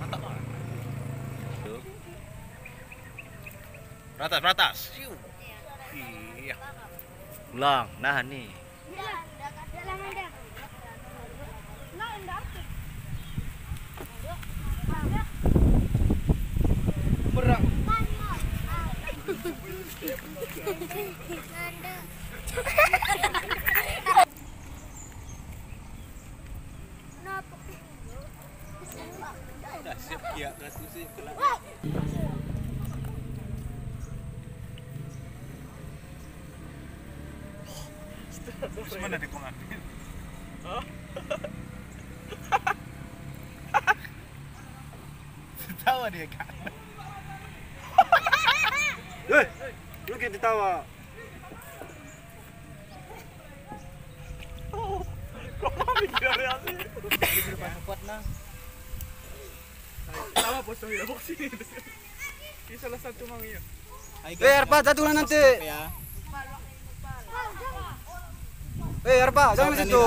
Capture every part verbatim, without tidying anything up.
Mantap. Ratas, ratas. Siu. Iya. Ulang, nahan ni. Merang. Dah siap kiak, dah siap kiak. Terus mana dia pengantin? Hah? Tertawa dia, Kak. Eh, lu kayak tertawa. Sama bos, iya, bos ini. Ini salah satu mang, iya. Eh, Arpa, jatuh nanti. Eh, Arpa, jangan di situ.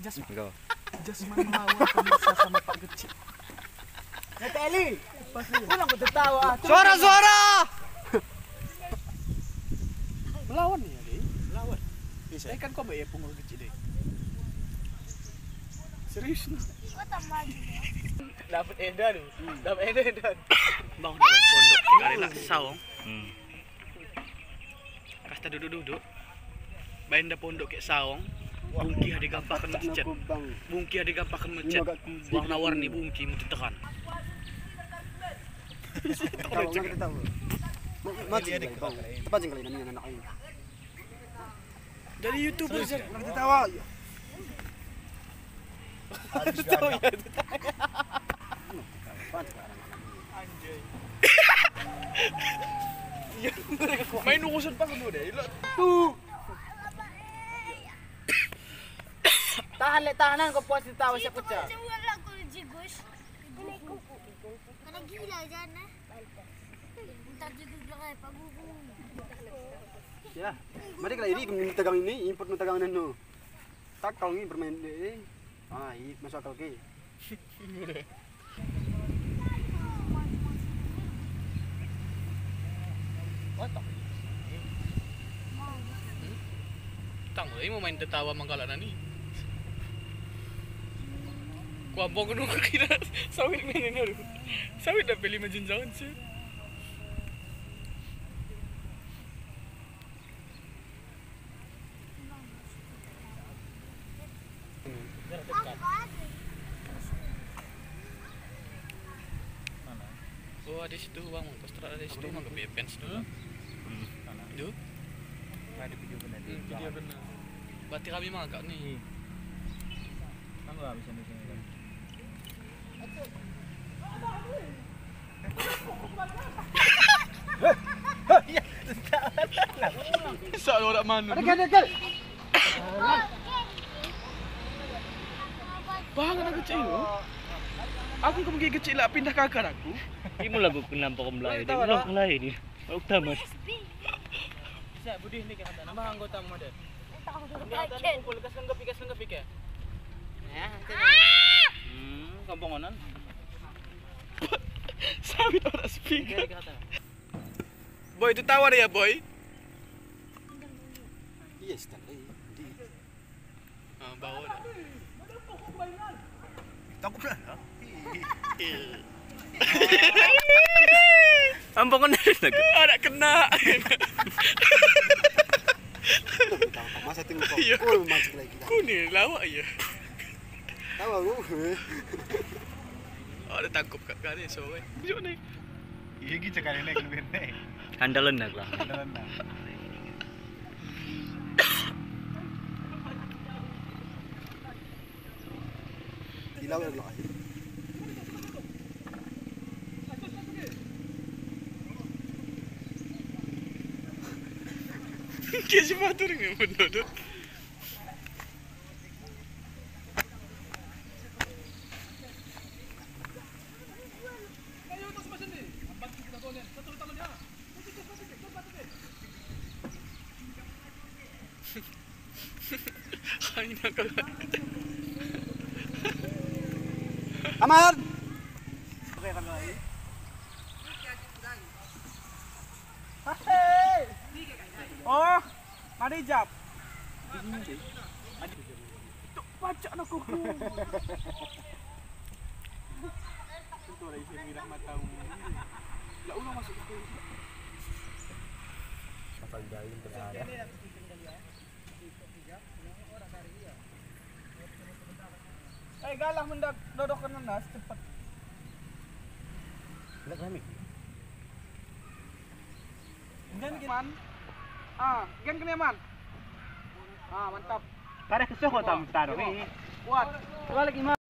Just, just main lawan pemirsa sama Pak Gecik. Nete Eli, ulang ku tertawa. Suara, suara! Melawan ya, deh. Melawan. Bisa. Eh, kan kau bayar pungut Gecik, deh. Serius, no? Dapat edan, dapat edan. Bang, dapat pondok kali lah saung. Hmm. Kasta duduk-duduk. Bain da pondok kek saung. Bungki ade gampahken mecet. Bungki ade gampahken mecet. Warna-warni bungki mu tetekan. Mati lagi, Bang. Terpancing kali ini anak ini. Dari YouTube, Bos. Lagi tertawa. Main urusan pas lu deh, lo. Tahan, Lek, tahan, kau puas ditawa siap pecah. Kena gila jana. Ntar juga bilang apa guru. Ya, mari kali ini kami tegang ini, import nu tegang nenu. Tak kau ini bermain deh. Ah, i masuk akal ke. Tang, imo main tertawa mangkalak nani. Kuambong nu kira sawit main nenu. Sawit dapat lima jenjangan sih. Mana? Oh, ada situ, Bang. Pas terada di situ, Bang, ke fans dulu. Hmm. Mana? Itu? Ada video benar. Hmm, video benar. Berarti kami mangkak nih. Kan gua habis ini kan. Bisa lo dak manu. Ada kan, ada kan. Bang, anak kecil lo. Aku kemungkinan kecil lah pindah kakak aku. Imo lagu kenapa kau mulai? Mulai, mulai, mulai ini. Utama. Bisa, Budi, ini kata nambah anggota mu ada. Ini ada kumpul, lekas lengkap, lekas lengkap, ya. Ya, hmm, kampung onan. Sawit ora speaker. Boy, itu tawar ya, Boy? Iya, Stanley. Ah, bawa dah. Takut lah, ya? Ampun, kan dari lagu. Ada kena. Masa tengok kau. Iya. Kau mancing lagi. Kau ni lawak ya. Tahu aku. Ada tangkup kat kali sore. Tunjuk ni. Iya, gitu kali ni, lebih ni. Andalan nak lah. Andalan nak. Di laut dah. Kaya sepatu ni benar tu. Aman. Hei. Oh, mari jap. Pacak nak kuku. Tentu ada isi mirah matamu. Ya Allah, masuk ke. Kapal dayung berada. Eh, galak mendak dodokken nas cepet. Lek kami. Gen kene man. Ah, gen kene man. Ah, mantap. Kada kesoh kota mutaro. Kuat. Balik iman.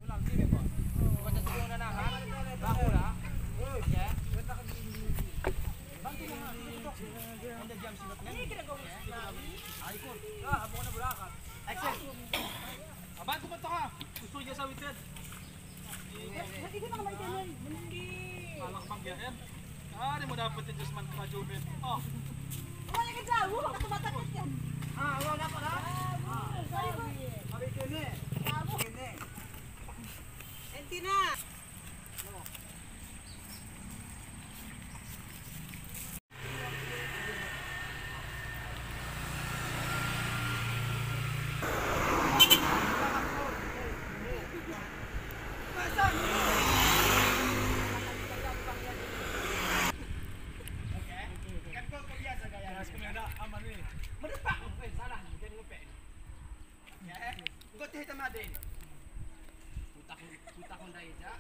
Action. Abang ku betul ah. Usul jasa witet. Halak bang dia em. Ada mau dapat adjustment ke baju men. Oh. Rumahnya kan jauh, waktu batas kan. Ah, lo dapat ah. Ah, sorry, Bu. Habis ini. Ini. Entina. Enggo teh tama den. Utak, utak Honda eja.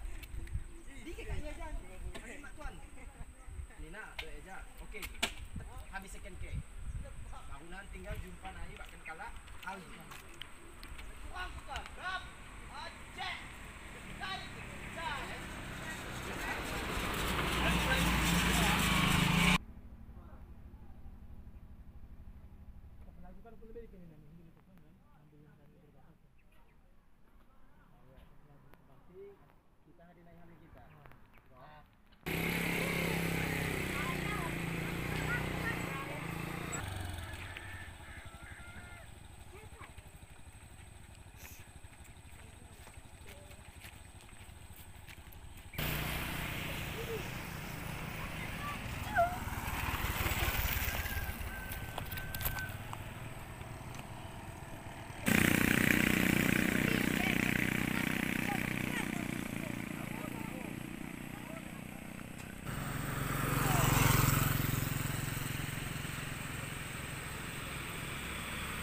Dike kak ia jan. Mari mak tuan. Nina, do eja. Oke. Habis second ke. Bangunan tinggal jumpa nai bakken kalak. Aldi. Tukang tukang rap. Aceh. Dai. Jan.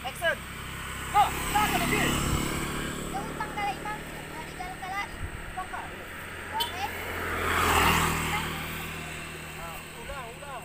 Action. Ho, tahan lagi. Ulang, ulang.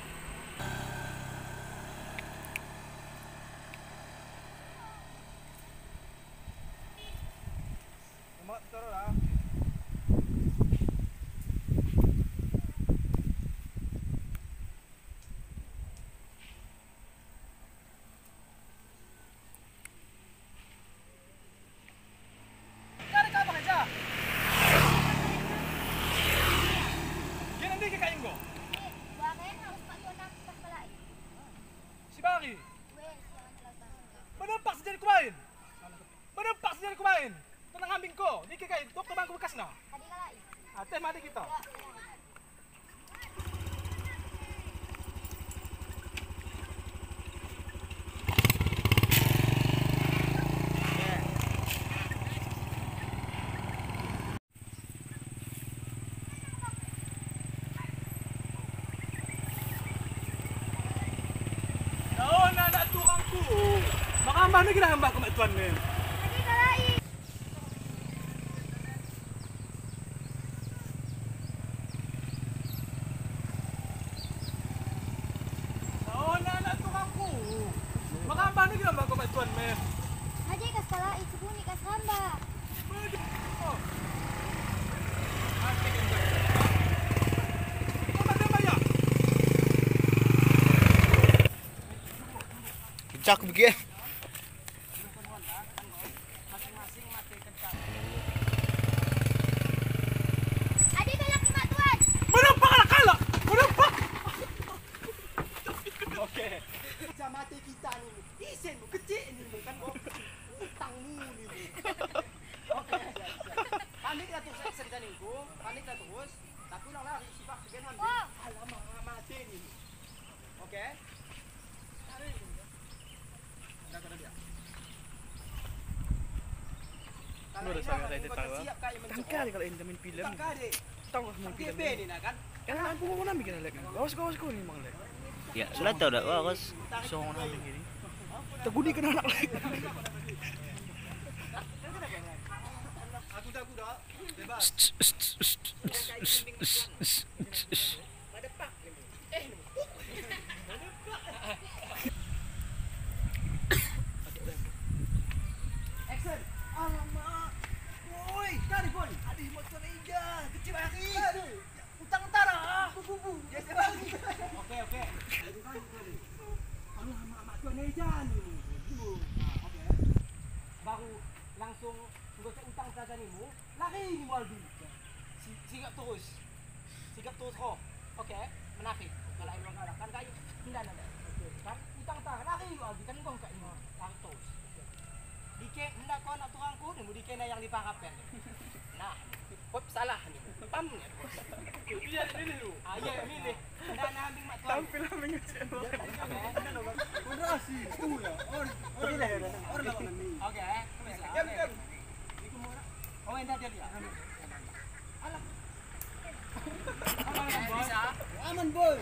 Kada kabang eja. Gen ndai ke kayu nggo? Sibari. Menempak sejadi kubain. Menempak sejadi kubain. Tenang ambing ko. Nike kai dokter bangku bekasna. Ateh made kita. Daon anak turangku. Merambah lagi dah mbak kemek tuan ni. Daon anak turangku. Merambah lagi dah mbak kemek tuan ni. Aje kas kalak, icukuni kas rambah. Cak bege. Adi kalak i mak tuan. Menempak kalak-kalak. Menempak. Oke. Sa mate kita ni. Isen mu kecil ni kan. Tangkas kalau ente main film. Tau kah main film? Kan aku mau nami kena lek. Awas kau, awas kau ni mang lek. Ya, sudah tahu dah, awas. Song nami gini. Teguni kena anak lek. Action! Alamak! Boy! Kari, Boy! Adih, motor ija! Kecil lagi! Utang tara! Bu, bu, bu! Ya, sekali! Oke, oke. Alamak, mak tuan ija ni! Nah, oke. Baru langsung nggocek utang tara nimu, lari nimu, Albi! Si-, sigap terus. Sigap terus ko. Oke, menari. Kalau ayo ngalah kan kayu. Nda, nda, nda. Kan utang tara, lari ko Albi, kan gong kak ini. Lari terus. Dike, nda ko anak tukangku, nimu dike na yang dipahapken. Nah, hop salah ni. Pam ni. Iya, milih lu. Ah, iya, milih. Nda, nda, ambing mak tuan. Tampil ambing kecil. Moderasi, setuju ya? Ori, ori, ori lawangan ni. Oke, bisa. Diam, diam. Iku mau nak? Oh, nda dia, dia. Alah. Aman, Boy. Aman, Boy.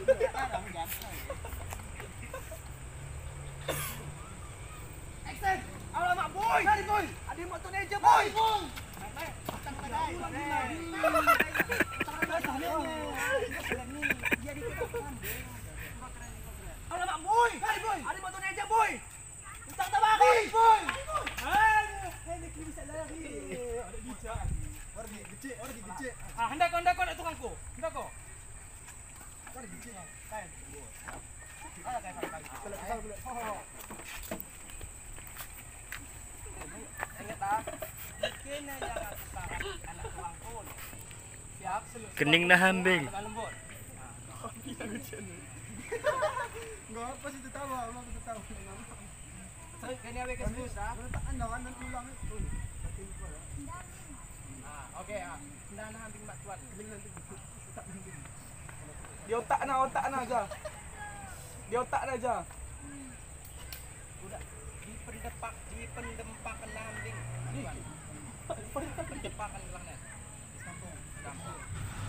Action. Alamak, Boy. Kari, Boy. Adih, mak tuan ija, Boy. Boy. Alamak, Boy. Kari, Boy. Adih, mak tuan ija, Boy. Utang tara, Boy! Boy! Aduh, hei, bisa lari. Ada bijak. Ori gecek, ori gecek. Ah, nda ko, nda ko, nda tukangku. Nda ko. Ori gecek. Kain. Alah, kain, kain, kain. Inget ah. Kene yang aku sarap, anak tukangku. Siap, selesai. Keningna ambing. Lembut. Nggak apa sih, tertawa, apa tertawa? Saya kene awek ke serius, ah. Letak anda, anda tulang itu. Ah, oke, ah. Nda, nda, ambing mak tuan. Di otakna, otakna aja. Di otakna aja. Udah, dipendepak, dipendempakna ambing. Ih. Pendempakna gelarna. Kampung. Kampung.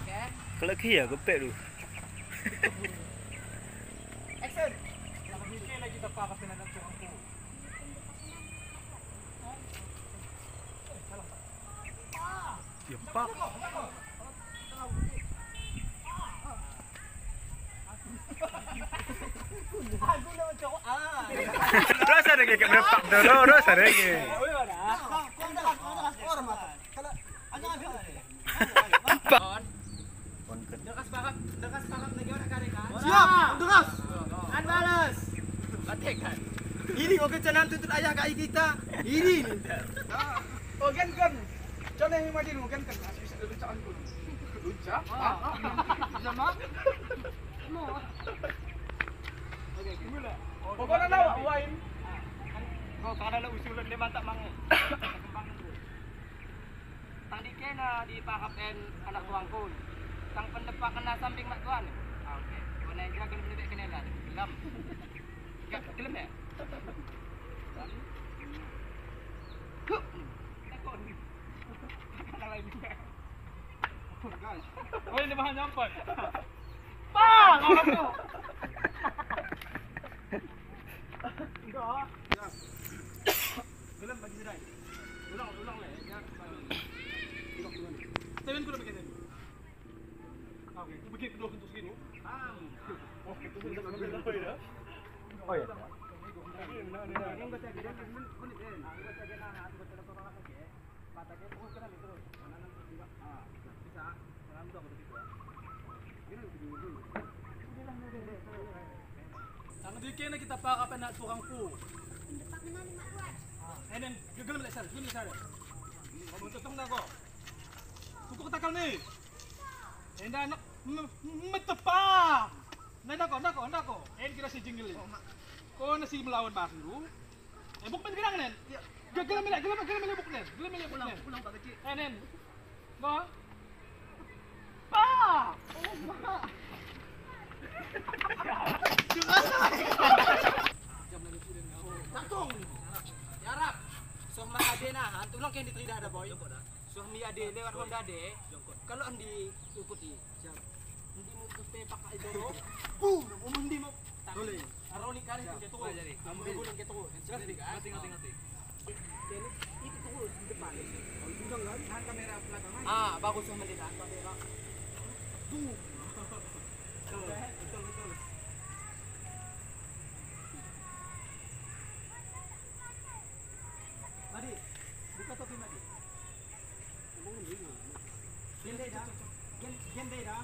Oke. Kalau kia gepek lu. Action. Lagi kita pakai anak tukangku. Ya, Pak. Rasa dege kek berempak dulu, rasa dege. Empat. Dekas banget, dekas banget lagi orang kare kan? Siap, dekas. An bales. Batekan. Ini oke, canan tuntut ayah kai kita. Ini. Ogen kan. Canan yang madin ogen kan. Bisa luncaan ku. Luncak? Ah. Bisa mah. Pokokna lawak wine. Kau kada la usulan dia mantap mange. Tang dike na diparap en anak tuangku. Tang pendepak kena samping mak tuan. Ah, oke. Kau na jaga lebih kena lah. Gelem. Gak gelem ya? Huh. Takon. Kena lagi. Oh, ini bahan nyampan. Pak, apa tuh? Enggak. Ya. Gelem bagi sedai. Ulang, ulang leh, ya. Ulang, ulang. Seven kulo bikin tadi. Oke, itu bikin kedua untuk segini. Paham. Oh, itu sudah sampai ya. Oh, iya. Ini enggak saya gedein, ini, ini, ini. Patah dia, oh, kena nih terus. Mana, mana, enggak. Ah, bisa. Bisa. Kena nih, bisa. Ini, ini, ini. Tang dike na kita parap anak tuangku. Enen, gelem lek sare, gelem lek sare. Kamu tetong dah kok. Tukuk takal ni. Enda anak me-, metepa. Nah, enda ko, enda ko, enda ko. En kira si jinggel ni. Ko na si melawan baru. Eh, buk men gerang nen. Iya. Ge-, gelem lek, gelem, gelem lek buk nen. Gelem lek buk nen. Ulang, ulang, Pak Kecil. Eh, nen. Bah. Pa! Oh, Pak. Langsung. Yarap. Sok makan Dena, antu lang ken diteridah da, boy. Suah mi ade lewat Honda de. Kalau andi ukut i. Siap. Andi mu ke pepak ai doro. Bum, um andi mu. Tole. Aroni kali ke tuh. Ambil guling ke tuh. Jelas nih kan? Ngerti, ngerti, ngerti. Jadi itu terus di depan. Kalau udang kan? Kan kamera belakang aja. Ah, bagus yang melihat kamera. Bum. Betul, betul, betul. Madi, buka topi Madi. Gendai da. Gen-, gendai da.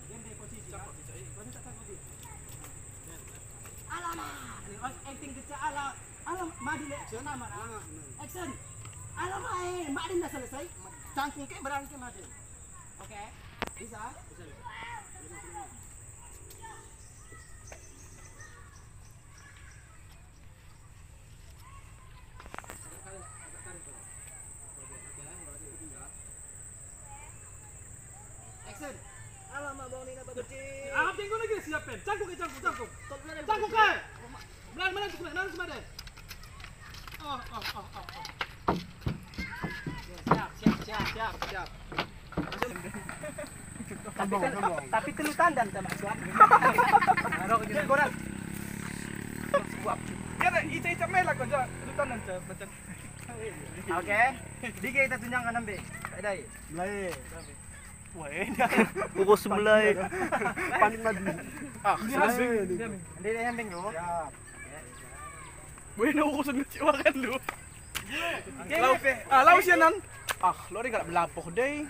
Gendai posisi da. Posisi tak tahu dia. Alamak, acting kecil ala, ala Madi le, nama da. Action. Alamak, eh, Madi nda selesai. Cangkung ke berangke Madi. Oke, bisa? Bisa, bisa. Action. Alamak, bau nina babuci. Apa yang kau lagi siapin? Cangkuk ke, cangkuk, cangkuk. Cangkuk ke. Belan mana tu, mana tu, mana? Oh, oh, oh, oh, oh. Siap, siap, siap, siap, siap. Tapi telu tandan sama suap. Arok je goras. Suap. Biar ica-ica melak aja, telu tandan, Cak, macam. Oke. Dike kita tunjang kanan be. Dai. Mulai. Wah, enak. Fokus mulai. Panik lagi. Ah, mulai. Andi, andi, andi, lu. Siap. Bueno, fokus ngecik wakan lu. Lau, ah, lau sianan. Ah, lo deh galak belapoh deh.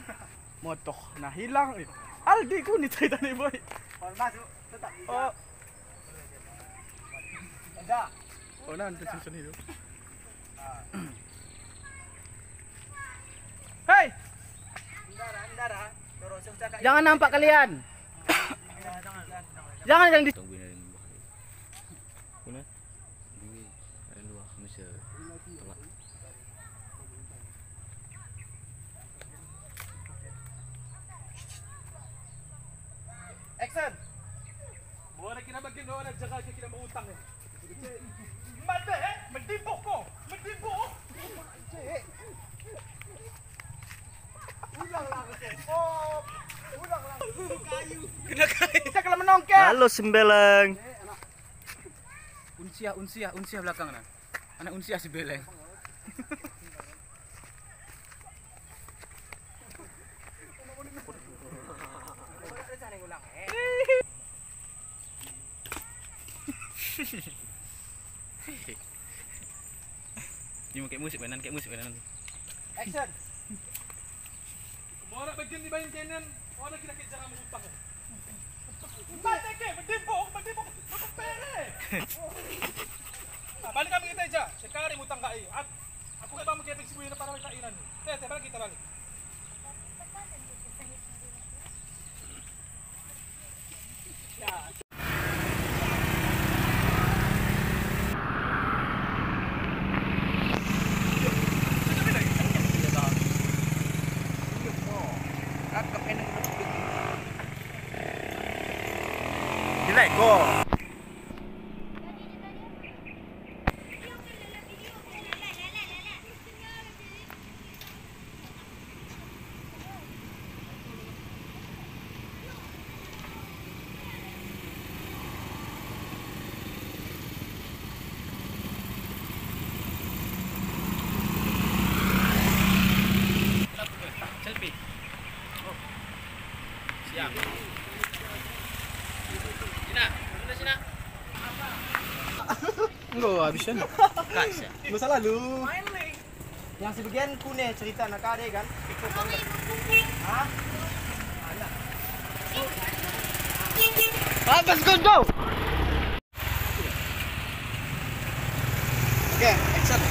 Motoh na hilang. Eh, Aldi ku ni cerita ni, boy. Oh. Oh, nanti season itu. Hei! Jangan nampak kalian. Jangan kalian di Action! Bona kira bagian doa na jaga kira mengutang ya. Mate, eh? Mendibuk ko, mendibuk. Ulang lagi. Oh, ulang lagi. Kayu. Kena kayu. Kita kalau menongkel. Halo, Sembeleng. Unsiah, unsiah, unsiah belakang na. Anak unsiah si Beleng. Ini mau kayak musik, mainan kayak musik, mainan. Action. Kemora bagian di bain tenen, ora kira-kira jangan mengutang. Mate ke, bedibok, bedibok, bedibok pere. Nah, balik kami kita aja. Sekali mutang kai. Ak-, aku kayak bang keping si Buya para kita inan. Teh, teh, balik kita balik. Ya. Jelek ko. Selfie. Oh. Siap. Sina, sina, sina. Enggo abis kan? Masa lalu. Yang sebagian kune cerita na kade kan? Hah? Atas gondong. Oke, action.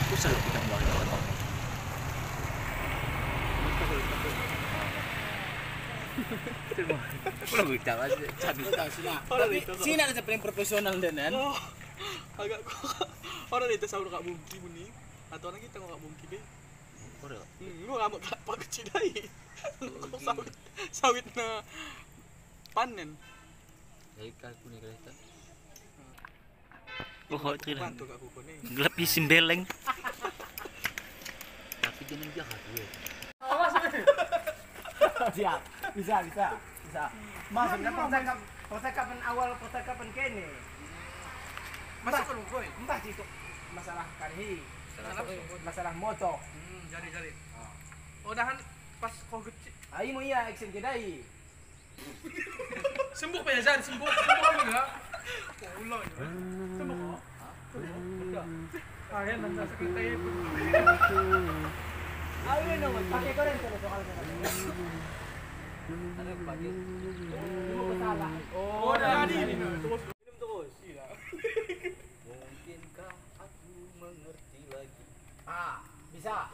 Pusat kita mulai. Coba. Kalau kita aja cari. Sina ada paling profesional deh, Nen. Oh, agak kok. Orang itu sama kak Bungki muni. Atau orang kita kak Bungki deh. Ora. Hmm, gua ngamuk kalak pakecil dai. Sawit, sawit na panen. Jadi kalak kuning kereta. Pokok itu lah. Gelap isi mbeleng. Tapi jangan jahat, weh. Siap. Bisa, bisa, bisa. Maksudnya percakap-, percakapan awal, percakapan kene. Masuk ke lungkoi. Mbah itu masalah karhi. Masalah apa? Masalah mocok. Hmm, jadi, jadi. Ah. Oh, dahan pas kau gecik. Ai mo ia action kedai. Sembuk pe ya, Jan, sembuk, sembuk ini ya. Oh, ulang ya. Sembuk kok. Sembuk. Udah. Ah, ya, nanti sakit itu. Ayo, no, pakai korek terus soalnya. Ada apa, Jan? Ini mau salah. Oh, udah, ini, ini, terus. Minum terus. Iya. Mungkinkah aku mengerti lagi? Ah, bisa.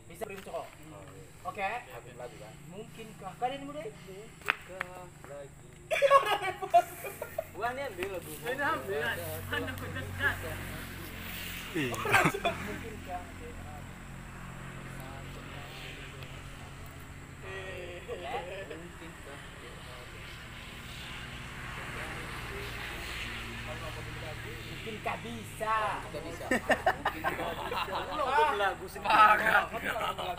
Bisa beri cokok. Oke. Aku lagu kan. Mungkinkah kalian mulai? Mungkinkah lagi? Wah, ini ambil lagu. Ini ambil. Anak pedas, kan? Iya. Mungkinkah? Eh. Mungkinkah? Mungkinkah bisa? Mungkinkah bisa? Mungkinkah bisa? Mungkinkah bisa? Ulang dong lagu sendiri. Semangat.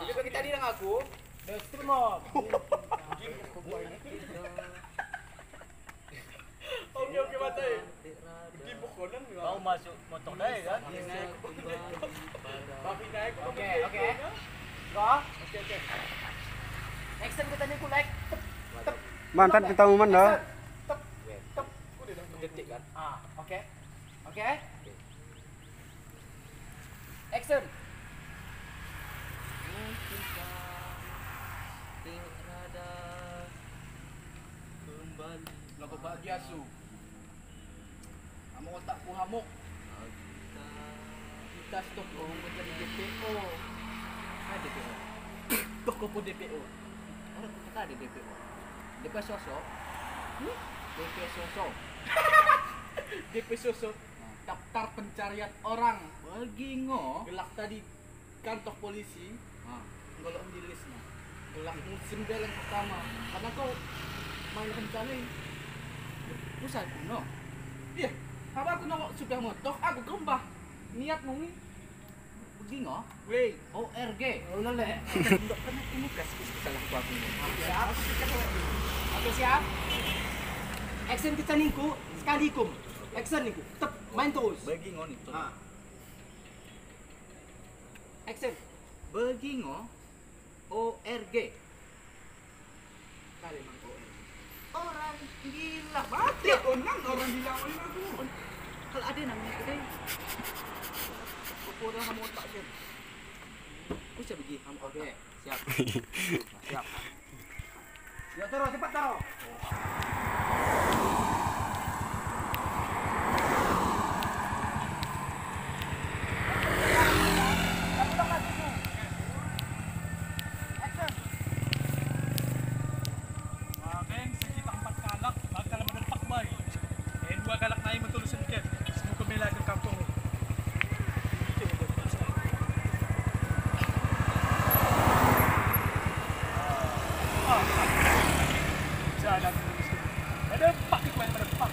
Coba kita dirang aku. Dos, three, mo. Oke, oke, mata, eh. Begibuk konen, kau masuk motor dai, kan? Oke, oke. Go. Oke, oke. Action kita ni, ku like. Tep, tep. Mantan kita momen, dah. Action. Tep, tep. Ketik, kan? Ah, oke. Oke. Oke. Action. Mungkinkah terada kembali. Lako bahagia su. Amo otakku hamuk. Kita stop menjadi D P O. Ada D P O. Toko po D P O. Orang kata ada D P O. D P Soso. Hmm? D P Soso. D P Soso. Daftar pencarian orang. Bagi ngo. Gelak tadi kantor polisi. Ah. Golok di listna. Gelak musim beleng pertama. Karena kau main rencana. Usah kuno. Iya. Apa aku nongok sudah motor, aku gembah. Niat mung. Begi ngo? Weh. O R G. Oh, lele. Ndok kena ini gas, salah aku, aku. Siap. Oke, siap. Action kita ningku, sekali kum. Action ningku. Tep, main terus. Begi ngo ni. Ah. Action. Begi ngo? O R G. Kali mang O R G. Orang gila. Mati aku nang orang gila ini aku. Kalau ada namanya kedai. Kau orang kamu otak, Jen. Ku saya begi kamu otak. Oke, siap. Siap. Yo, taruh, cepat taruh. Action. Wah, beng, segi empat kalak, bakal mendepak bai. Eh, dua kalak nai metulusen ken, semoga mela ke kampung. Jalan terus. Ada pak, itu ada pak.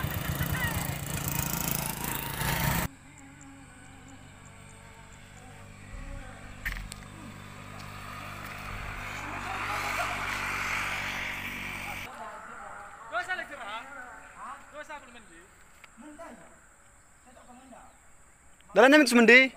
Dosa lagi, ha? Dosa belum mandi. Dalan nami ku semendi.